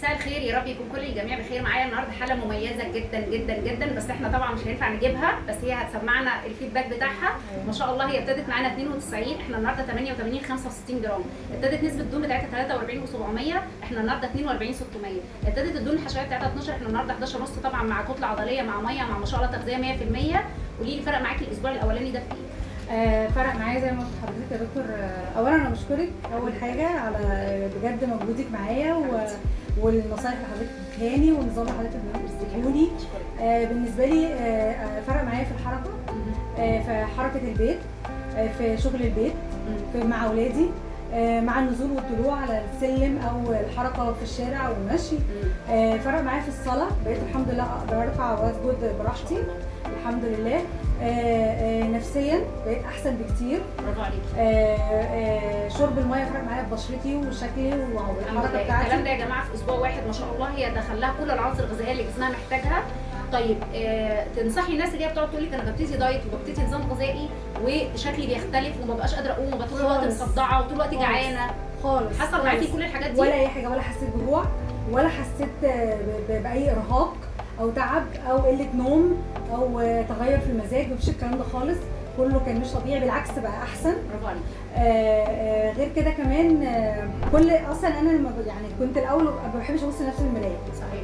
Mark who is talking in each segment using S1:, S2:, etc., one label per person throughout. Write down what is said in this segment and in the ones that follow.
S1: مساء الخير، يا رب يكون كل الجميع بخير. معايا النهارده حاله مميزة جدا جدا جدا، بس احنا طبعا مش هينفع نجيبها، بس هي هتسمعنا ال feedback بتاعها. ما شاء الله هي ابتدت معانا 92، احنا النهارده 88 65 جرام. ابتدت نسبه الدهون بتاعتها 43 و700، احنا النهارده 42 600. ابتدت الدهون الحشويه بتاعتها 12، احنا النهارده 11 ونص، طبعا مع كتلة عضلية مع مية مع ما شاء الله تغذية 100%. قولي لي فرق معاكي الاسبوع الاولاني ده في ايه؟
S2: فرق معايا زي ما قلت لحضرتك يا دكتور. اولا انا بشكرك اول حاجة على بجد مجهودك معايا والنصايح اللي حضرتك اديتهاني والنظام اللي حضرتك بتديهولي. بالنسبة لي فرق معايا في الحركه، في حركة البيت، في شغل البيت، في مع اولادي، مع النزول والطلوع على السلم او الحركة في الشارع والمشي. فرق معايا في الصلاة، بقيت الحمد لله اقدر اركع واسجد براحتي الحمد لله. نفسيا بقيت احسن بكتير.
S1: برافو عليكي.
S2: شرب المية فرق معايا في بشرتي وشكلي والحركة بتاعتي.
S1: الكلام ده يا جماعة في اسبوع واحد ما شاء الله هي دخل لها كل العناصر الغذائية اللي جسمها محتاجها. طيب تنصحي الناس اللي هي بتقعد تقول لك انا ببتدي دايت وببتدي نظام غذائي وشكلي بيختلف وما ببقاش قادرة اقوم وبقى طول الوقت مصدعه وطول الوقت جعانة؟
S2: خالص.
S1: حصل معاكي كل الحاجات دي؟
S2: ولا اي حاجه، ولا حسيت بجوع ولا حسيت باي ارهاق او تعب او قلة نوم او تغير في المزاج، مفيش الكلام ده خالص، كله كان مش طبيعي، بالعكس بقى احسن.
S1: برافو عليكي.
S2: غير كده كمان كل اصلا انا لما يعني كنت الاول ما بحبش ابص لنفسي في المراية.
S1: صحيح.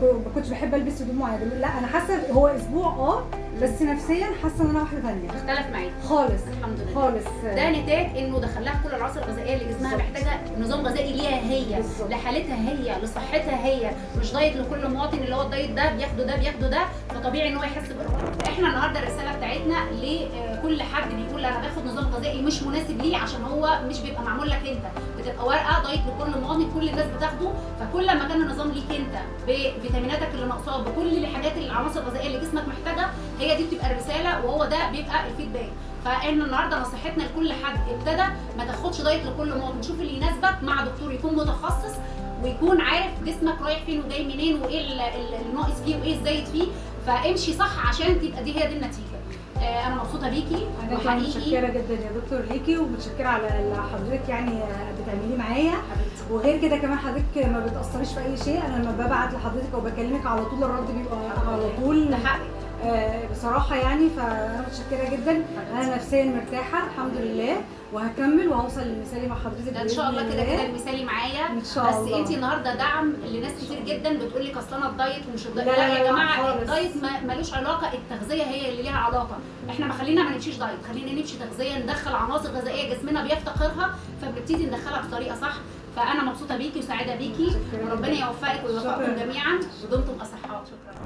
S2: ما كنتش بحب البس هدوم معينة، لا انا حاسه هو اسبوع بس نفسيا حاسه ان انا واحدة ثانية.
S1: اختلف معاكي
S2: خالص
S1: الحمد لله
S2: خالص.
S1: ده نتاج انه دخل لها كل العناصر الغذائية اللي جسمها محتاجها، نظام غذائي ليها هي،
S2: بالزبط.
S1: لحالتها هي، لصحتها هي، مش دايت لكل مواطن اللي هو الدايت ده بياخده ده بياخده ده، فطبيعي ان هو يحس بارهاق. احنا النهارده الرسالة بتاعتنا لكل حد بيقول انا باخد نظام غذائي مش مناسب ليه، عشان هو مش بيبقى معمول لك انت، بتبقى ورقة دايت لكل مواطن كل الناس بتاخده، فكل ما كان النظام ليك انت بفيتاميناتك اللي ناقصاك بكل الحاجات العناصر الغذائية اللي جسمك محتاجها، هي دي بتبقى الرسالة وهو ده بيبقى ال feedback. فاحنا النهارده نصيحتنا لكل حد ابتدى ما تاخدش دايت لكل مواطن، شوف اللي يناسبك مع دكتور يكون متخصص ويكون عارف جسمك رايح فين وجاي منين وايه الناقص فيه وايه الزايد فيه، فامشي صح عشان تبقى دي هي دي النتيجة. انا مبسوطة بيكي.
S2: انا وحقيقي متشكره جدا يا دكتور ليكي، ومتشكره على اللي حضرتك يعني بتعمليه معايا، وغير كده كمان حضرتك ما بتاثريش في اي شيء. انا لما ببعت لحضرتك او بكلمك على طول الرد بيبقى على طول.
S1: ده حقك
S2: بصراحة يعني، فانا متشكره جدا. انا نفسيا مرتاحة الحمد لله، وهكمل وهوصل للمثالي مع حضرتك
S1: ان شاء الله. كده كده المثالي معايا
S2: ان شاء الله.
S1: بس انت النهارده دعم لناس كتير جدا بتقول لك اصل انا الدايت ومش الدايت. لا يا جماعة، الدايت ملوش علاقة، التغذية هي اللي ليها علاقة. احنا ما خلينا ما نمشيش دايت، خلينا نمشي تغذية، ندخل عناصر غذائية جسمنا بيفتقرها فبنبتدي ندخلها بطريقة صح. فانا مبسوطة بيكي وسعيدة بيكي، وربنا يوفقك ويوفقكم جميعا، ودمتم اصحاء. شكرا.